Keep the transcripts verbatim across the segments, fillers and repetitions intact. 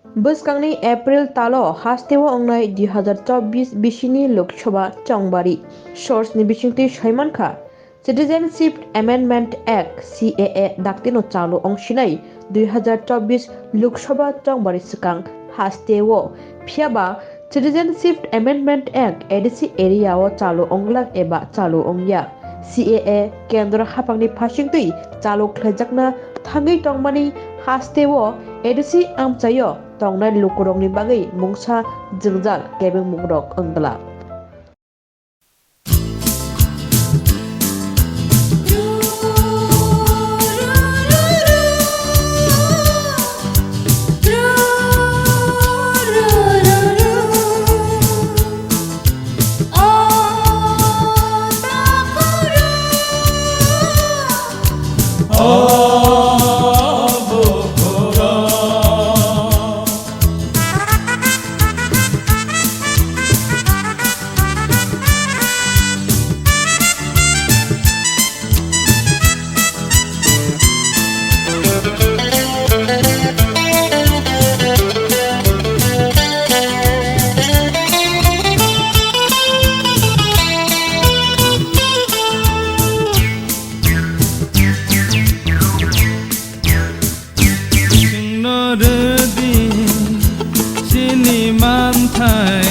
Bwskangni April talo hasteo wngnai dui hazar chobbish bisini Lok Sabha chongbari. Source ni bisingtwi saimankha, Citizenship Amendment Act, C A A, daktino chalu wngsinai dui hazar chobbish Lok Sabha chongbari swkang hasteo. Phiyaba Citizenship Amendment Act A D C area o chalu wnglak eba chalu wngya. C A A kendro haphangni phasingtwi chalu khlaijakna thangwi tongmani hasteo A D C amchaio tongnai lukurokni bagwi mungsa jwngjal kebengmungrok wngla. Chwngno rwdi chini manthai,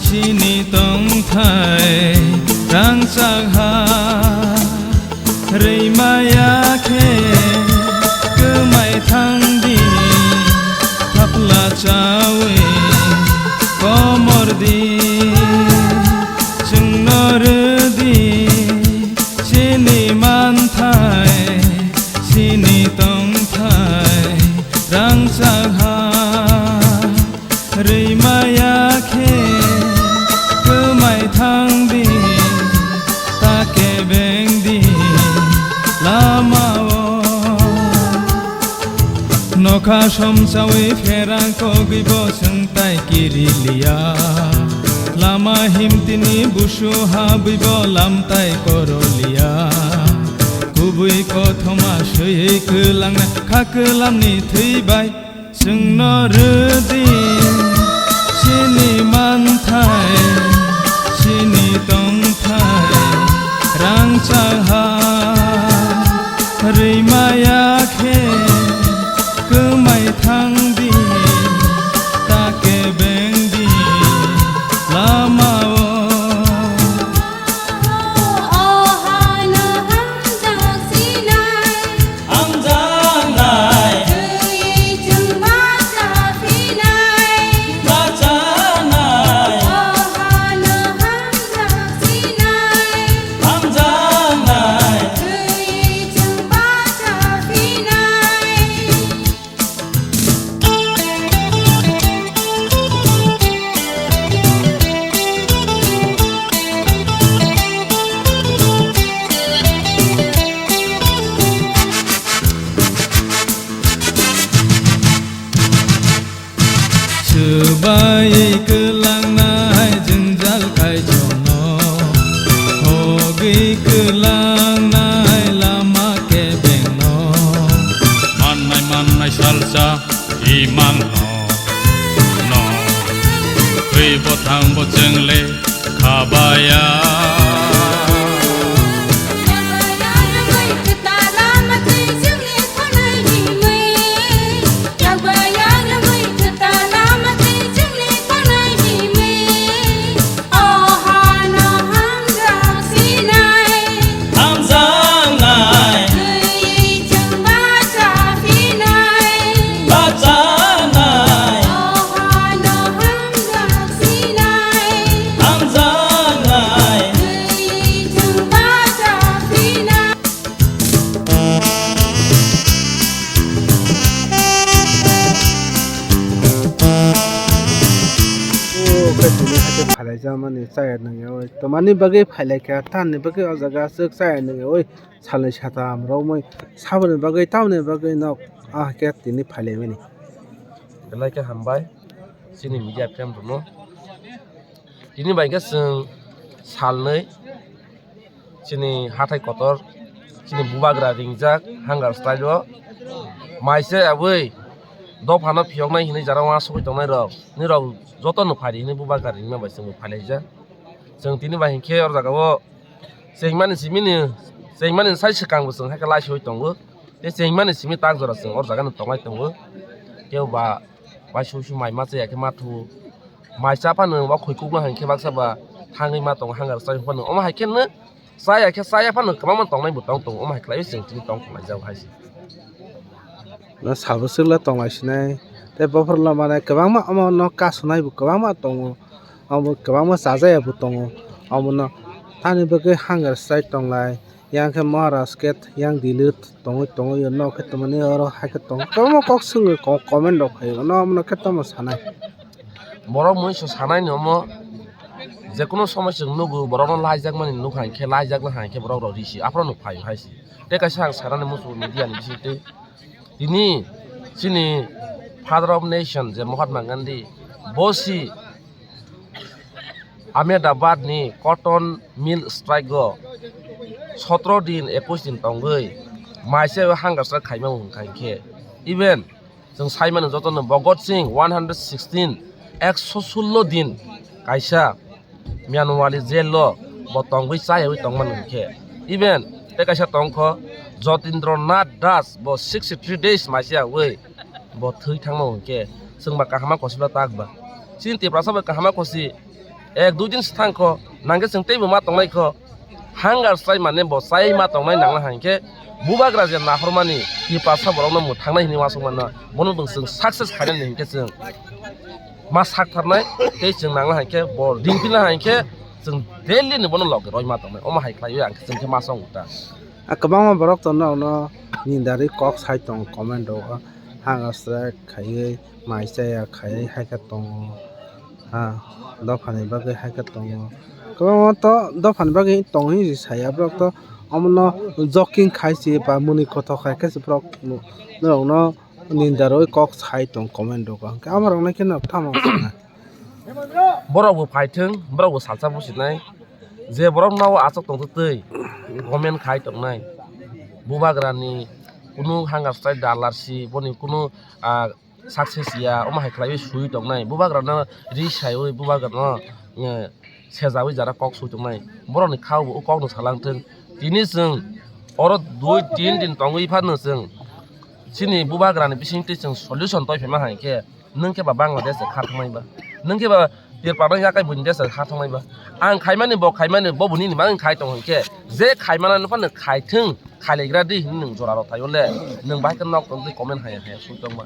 chini tongthai rangchak ha. Rwimaya khe kwmai thangdi, thapla chawi komordi. Chwngno rwdi chini manthai, chini tongthai rangchak ha. Rwimaya khe kwmai thangdi, ta kebengdi lamao. Nokha somsawi pherang kogwibo chwngtai kiriliya. Lama himtini busu habwibo lamtai koroliya. Kubui kothoma swiwi kwlangna kha kwlamni thwi bai. Chwngno rwdi chini manthai, chini tongthai rangchak ha. Rwimaya khe kwmai thangdi, ta kebengdi lamao. O hano hamjak sinai. Hamjaknai. Twi chwng bacha phinai. Bachanai. O hano hamjak sinai. Hamjaknai. Twi chwng bacha phinai. Swbai kwlangnai jwngjal kaitorno, hogwi kwlangnai lama kebengno. Mannai mannai salsa imangno, no, twi bwthangbo chwngle khabaya. Hamjaknai. Twi chwng bacha phinai. Bachanai. O hano hamjak sinai. Hamjaknai. Twi chwng bacha phinai. O khe tini haikhe phailai jamani chaya nangyawi. Tomani bagwi phailai kha, tamni bagwi o jaga aswk chaya nangyawi. Salnwi satham romwi saboni bagwi tamoni bagwi nok ah khe tini phailaimani. Belai khe hambai chini media friend rokno. Tini bai khe chwng salnwi chini hathai kotor chini bubagra ringjak hunger strike o mai se abwi dophano phiyoknai hinwi jara uansugwi tongnai rok, nini rok jotono phai di hinwi bubagra ringma bai chwngbo phailaijak. Chwng tini bai hinkhe o jaga o chengmani simini, chengmani sai swkangbo chwng haikhe laisoi tongo. Tei chengmani simi tak jora chwng o jaga no tongnai tongo. Kebo ba bai sui sui mai ma chaya khe ma thu. Mai cha phano o khoi kukno hai khe baksa ba thangwi ma tongo, hunger strike phano. Omo hai khe no chaya khe chaya phano kwbangma tongnai bo tong tongo. Omo hai khlaiwi chwng tini tong tonglai jago hai se. No sabo swkla tonglai sinai. Tei bophor lama nai kwbangma omo no kasunai bo kwbangma tongo. Omo kwbangma chajaya bo tongo. Omo no thani bagwi hunger strike tonglai. Yang khe Maharaj khe yang Delhi tongwi tongwi o nok khe tongmani oro hai khe tong kwbangma kok swngwi ko-, comment rok phaio no omono khe tamo sanai. Borok mui se sanai ni omo jekunu somoi chwng nugo borok no laijak mani nuk hai khe laijak na hai khe borok rok risi aphuru nuk phaio hai se. Tei kaisa ang sanani muchungo media ni bising twi tini chini Father of Nation je Mahatma Gandhi bo si Ahmedabad ni cotton mill strike o sotro din, ekush din tongwi maisa hunger strike khaima hwn khai khe even chwng sai mano jotono Bhagat Singh one hundred sixteen, ekso sullo din kaisa Mianwali jail o bo tongwi chayawi tongmani hwn khe even tei kaisa tongkho Jotindra Nath Das bo sixty three days maisa wi bo thwi thangma hwn khe chwng ba kahama kosi ba tak ba. Chini Tiprasa bai kahama kosi ek dui din se thang kho, nang khe chwng teibo ma tongnai kho. Hunger strike mane bo chai ma tongnai nang la hai khe bubagra je nahormani Tiprasa borok no mwthangnai hinwi uansuk mano. Bono bo chwng success khainani hwn khe chwng ma sak tharnai tei chwng nang la hai khe bo ring phi la hai khe chwng daily ni bono loge roi ma tongnai. Omo hai khlaiwi ang khe chwng khe ma song uta. A kwbangma borok tonno, ono nindarwi kok sai tongo comment rogo, hunger strike khaiwi, mai chaya khaiwi hai khe tongo, ha, dophani bagwi hai khe tongo. Kwbangma to dophani bagwi tongo hinwi saya borok to, omono jogging khai se ba mwnwi kothok khai khe se borok norokno nindarwi kok sai tongo comment rogo, hwnkhe amo rokno khe no tamo. Borok bo phaithwng, borok bo salsa businai. Je borok no aswk tongtwtwi comment khai tongnai. Bubagra ni kunu hunger strike dalar si, boni kunu, ah, success ya, omo hai khlaiwi sui tongnai. Bubagra no ri saiwi, bubagra no, eh, sejawi jara kok sui tongnai. Borok ni kha bo o kok no salang thwng. Tini chwng oro dui tin din tongwi phano chwng chini bubagra ni bising twi chwng solution toi phaima hai khe. Nwng khe ba Bangladesh kha thangmai ba, nwng khe ba Tripura no yakai buini desh kha thangmai ba. Ang khaimani, bo khaimani, bo bo nini bagwi khai tong hwn khe, je khaimana no phano khai thwng, khailaikra di hwnwi nwng jora rw thaio le, nwng bahai khe nok tong twi comment haya haya sui tong ba.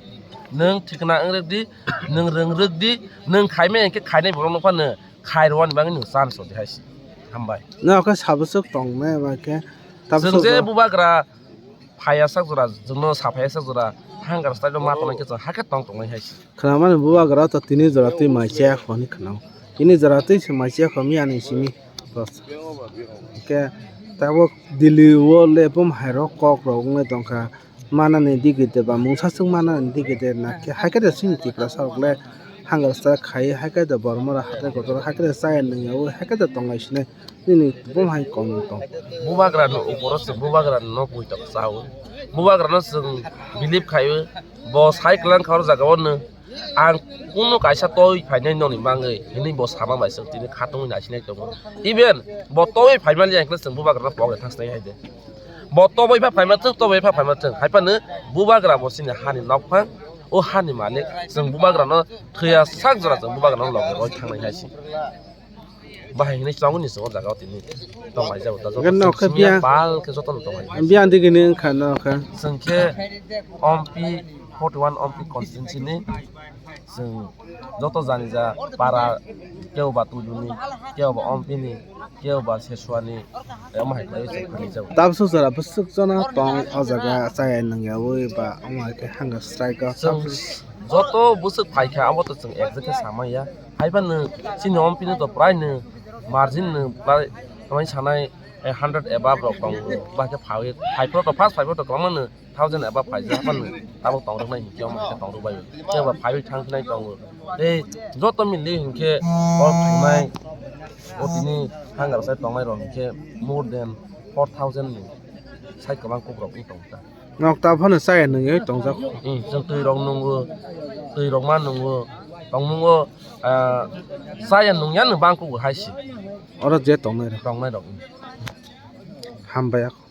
Nwng thikna wng rwk di, nwng rwng rwk di, nwng khaimai hwn khe khainai borok no phano khai rwani bagwi nwng chance rw di hai se. Hambai. Nwng khe sabwswk tong me ba khe, chwng je bubagra phaiya sak jora, chwngno sa phaiya sak jora, hunger strike no ma tongnai khe chwng hakhe tong tongnai hai se. Khwnamani bubagra to tini jora twi mai chaya kho hwnwi khwnao. Tini jora twi se mai chaya kho miya ni simi. Hwnkhe tabuk Delhi o le bum hai rok kok rok wngwi tongkha. Manani digite ba mungsa swk manani digite nakhe hai khe de chini Tiprasa rok le hunger strike khai hai khe de Bormora hatai kotor hai khe de chaya nungyaui hai khe de tonglai sinai. Nini bum hai kom tong. Bubagra no uporo se bubagra no nok bui tok sao. Bubagra no chwng believe khaio. Bo sai klang khor jaga o no ang kuno kaisa toi phainai noni mangwi hinwi bo sama bai chwng tini khatungwi naisinai tongo. Even bo toi phaimani ang khe chwng bubagra no pok thang sinai hai de. Bo toboi pha phaima thwng, toboi pha phaima thwng. Hai phano bubagra bo chini hani nok phang, o hani malik. Chwng bubagra no thwiya sak jora chwng bubagra no logi roi thangnai hai se. Bahai hinwi chwngwi ni chwng o jaga o tini tong lai jago ta joto. Hwnkhe nok khe simiya biya pal khe joto no tong lai. Biya andi gini wngkha nok khe. Chwng khe Ompi forty one Ompi constituency ni chwng joto jani ja para kebo ba Tuluni, kebo ba Ompi ni, kebo ba Sesuani, omo hai khlaiwi chwng phani jago. Tabsuk jora bwswk jono tong o jaga chaya nungyaui ba omo hai khe hunger strike o. Chwng joto bwswk phai kha abo to chwng exact khe samaya. Hai phano chini Ompi no to prai no margin no prai tamani sanai, eh, hundred above rok tongo. Ba khe phaiwi, phai phuru to first phai phuru to kwbangma no thousand above phaijak phano tabuk tong rwknai hinkhe omo hai khe tong rwkbai. Khe ba phaiwi thang phinai tongo. Tei joto mili hinkhe o thungnai o tini hunger strike tongnai rok hinkhe more than four thousand ni sai kwbang kuk rok wng tong kha. Nokta phano chaya nungwi tongjak. Hmm, chwng twi rok nungo, twi rok ma nungo, tong nungo, ah, chaya nungya no bangkugo hai se. Oro je tongnai rok. Tongnai rok. Hambai ako.